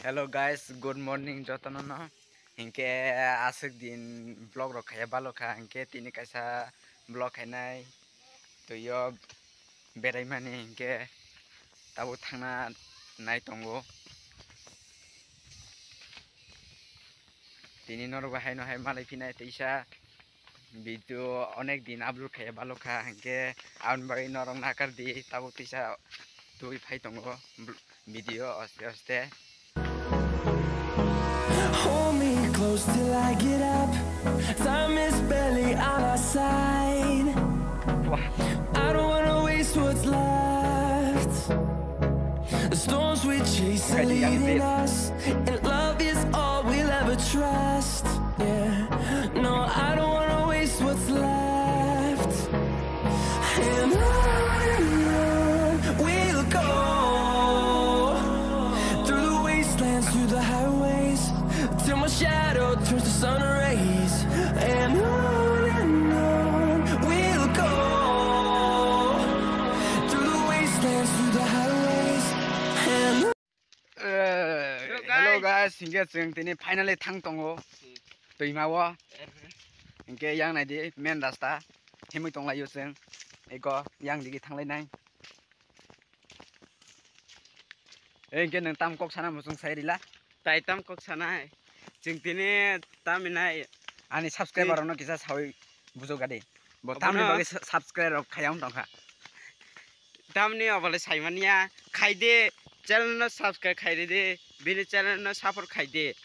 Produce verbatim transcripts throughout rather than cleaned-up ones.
Hello guys, good morning jotono no. Hinkhe aswk din vlog rok khaiya balo kha, hinkhe tini kaisa vlog khainai. Twiyo beraimani hinkhe tabuk thangna nai tongo. Tini norok bai haino hai malai phinai teisa video onek din upload khaiya balo kha, hinkhe aboni bagwi norok nakar di, tabuk teisa twi phai tongo video oste oste. Hold me close till I get up. Time is barely on our side. I don't wanna waste what's left. The storms we chase are leading us, and love is all we'll ever trust. Yeah, no, I don't wanna waste what's left. And on and on we'll go, through the wastelands, through the highways, till my shadow turns to sun rays. And on and on we'll go, through the wastelands, through the highways. And Eh, hello guys, hinkhe chwng tini finally thang tongo twima o. Hinkhe yang naidi main rasta himwi tonglaio chwng. Eko yang digi thanglainai. Eh, hinkhe nwng tam kok sana muchung sai rila. Tai tam kok sanai. Chwng tini tam hinai. Ani subscriber rokno kisa sawi bujok gadi. Bo tamni bagwi sa-, subscribe rok khaiya wng tongkha. Tamni obolai saimanya khaide, channel no subscribe khaide, bini channel no support khaide.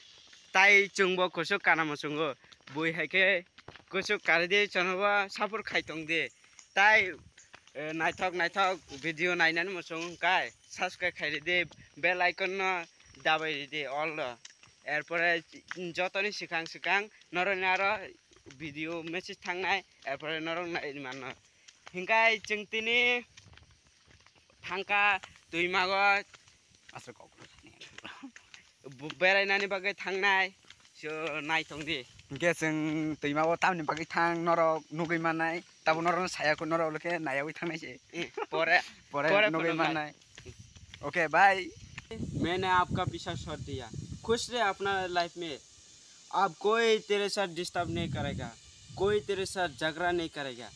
Tai chwngbo kusuk kana muchungo. Bui haikhe kusuk karide, chwngbo support khai tongde. Tai, eh, naithok naithok video nainani muchung kai subscribe khaide, bell icon no dabai ride all no. Erpore jotoni swkang swkang norokni aro video message thangnai, erpore norok nai manno. Hinkhe chwng tini thangkha twimago. Aswk kok. Bu-, berainani bagwi thangnai, so nai tongdi. Hinkhe chwng twimago tamni bagwi thang norok nugwi mannai, tabo norokno saya kho, norok hwnkhe naiyawi thangnai se. Eh, pore, pore pore nugwi phunuknai. Mannai. Okay, bye. मैंने आपका पीछा छोड़ दिया। खुश रहे अपना लाइफ में। अब कोई तेरे साथ डिस्टर्ब नहीं करेगा, कोई तेरे साथ झगड़ा नहीं करेगा।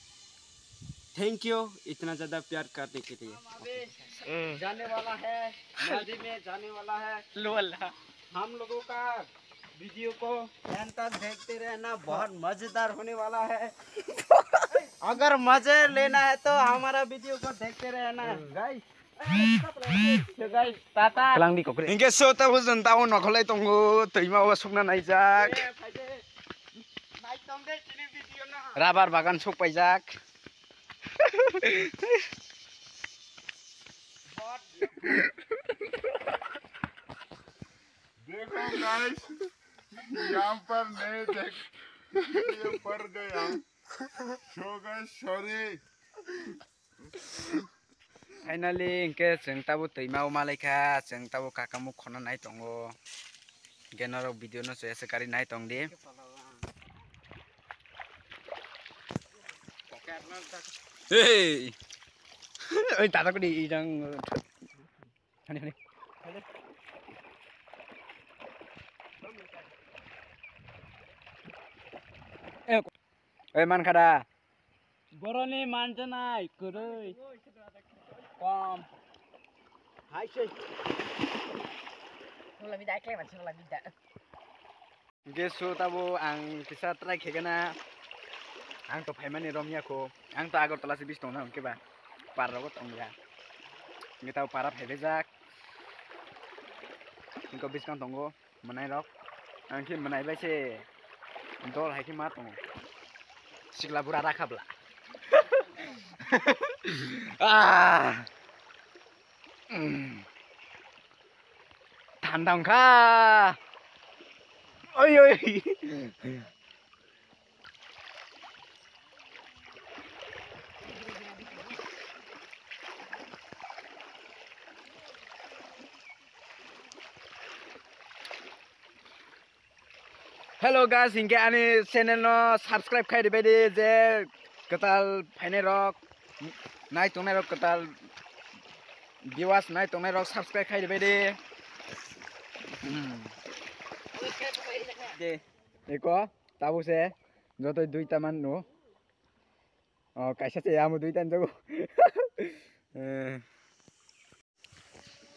थैंक यू इतना ज्यादा प्यार करने के लिए। हम अभी जाने वाला है, नदी में जाने वाला है। लो अल्लाह। हम लोगों का वीडियो को एंड तक देखते रहना, बहुत मजेदार होने वाला है। अगर मजे लेना है तो हमारा वीडियो को देखते रहना। Guys, Tata. Hinkhe so tabuk chwng tabuk nokholai tongo, twima o sukna naijak. Rubber bagan suk paijak. देखो गाइस, यहाँ पर नहीं देख, ये पड़ गया। So guys, sorry. Finally, hinkhe chwng tabuk twima o malaikha, chwng tabuk kakamuk khona nai tongo. Hinkhe norok video no chaya se kari nai tongdi. Hey! Oi, tata kudi ijang. Hani, hani. Eh, oi, mankha da. Boroni manjanai kwrwi. Kom. Hai se. Wala bida, kle man, wala bida. Hinkhe so tabuk ang kisa try khaigana. Ang to phaimani romya kho. Ang to Agartala se bis tongna hinkhe ba. Par rogo tongya. Hinkhe tabuk para phaibaijak. Hinkhe biskang tongo. Mwnai rok. Ang khe mwnai bai se dol hai khe ma tongo. Sikla bura rakha bla. Ah. Mm. Thanda wngkha. Oi, oi. Hello guys, hinkhe ani channel no subscribe khai ribai di, je kwtal phainai rok, nai tongnai rok, kwtal viewers nai tongnai rok subscribe khai ribai di. De. Eko, tabuk se, jotoi duita man no. Oh, kaisa se amo duita njago. Eh.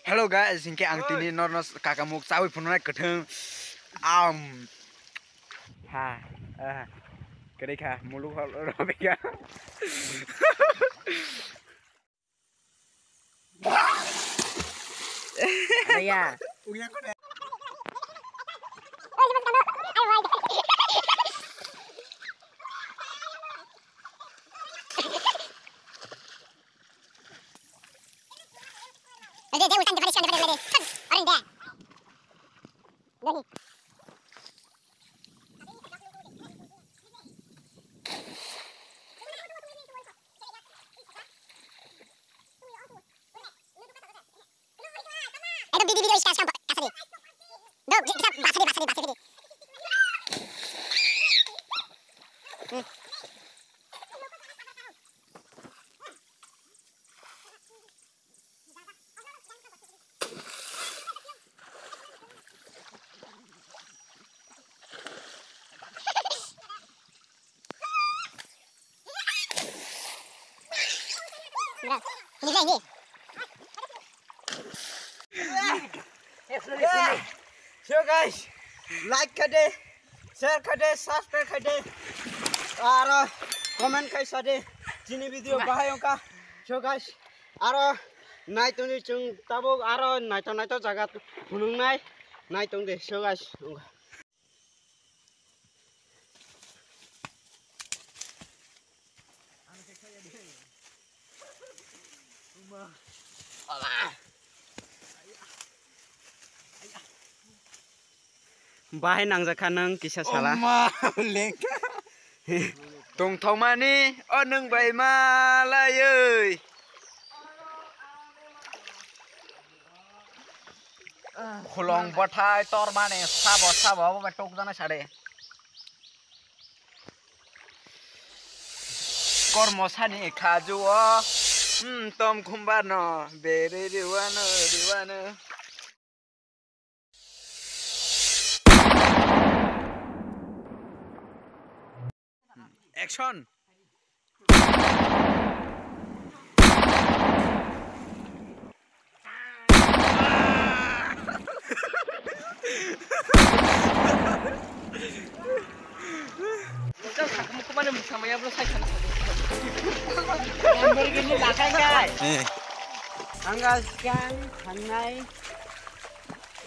Hello guys, hinkhe ang tini norno kakamuk chawi phunuknai kwthwng. Am. Ha, ah. Kwrwi kha, muluk hor-, robika. Ada ya. Eto bidi bidi iska iska kasa de. Do bisa basa de basa de basa de. Hmm. So guys, like khaide, share khaide, subscribe khaide, aro comment khai sade, chini video bahai ongkha. So guys, aro naitoni chwng tabuk aro naito naito jaga phunuknai naitong de. So guys, ongkha. Bahai nangjakha nwng kisa sala. Oma, lengkha. Tongthokmani o nwng bai ma laiwi. Khulong bwthai tormani sabo sabo abo bai tokjaknai sade. Kormo sani khaju o, hmm, tom khumbar no beri riwano riwano. Action. Ang guys, kan thangnai.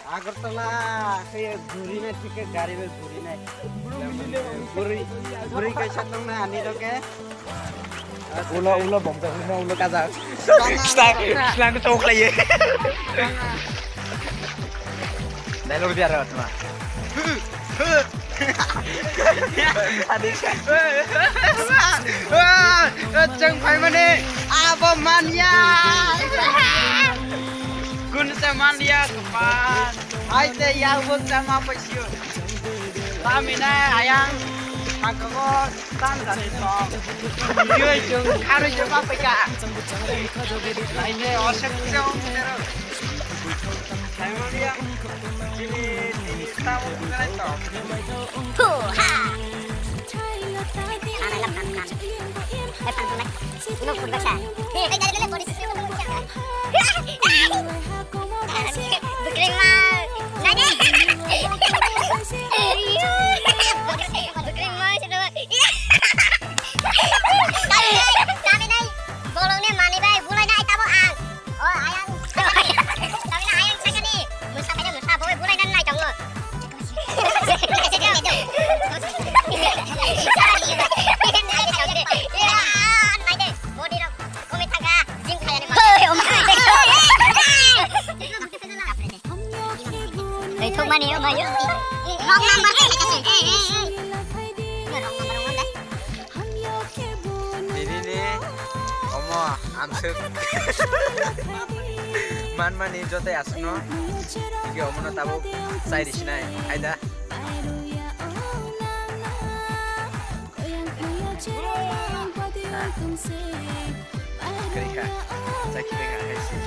Agartala khe guri nai thik khe gari bai guri nai. Guri, guri kaisa tong nai ani loge. Ulo, ulo bomjak, ulo, ulo kajak. Slang, slang tok laiye. Dialogue biar lewat ma. Chwng phaimani abo manya. Kun se manya kapan. Hai se ya bo chama paisio. Tamina ayang sakago tan jani to. Yoi chwng kharwi chama paika. Laine osek se o mutero. Hai manya. Chini, chini tamo bukanai to. Hu ha. Bukrima. Nade. Bukrima, sino. Kami nai. Bolong ne mani bai, bulai nai tamo ang. O, ayang. Kami nai ayang sakani. Musa kaja musa, boy bulai dan nai tamo. Ei, thok mani, o, mayo. Wrong number, ei, ei, ei, ei. Wrong number, wrong number. Nini ni omo amswk manmani joto aswkno. Tiki omono tabuk chai risinai, hai da? Kwrwi kha, chai khibwi kha, hai se.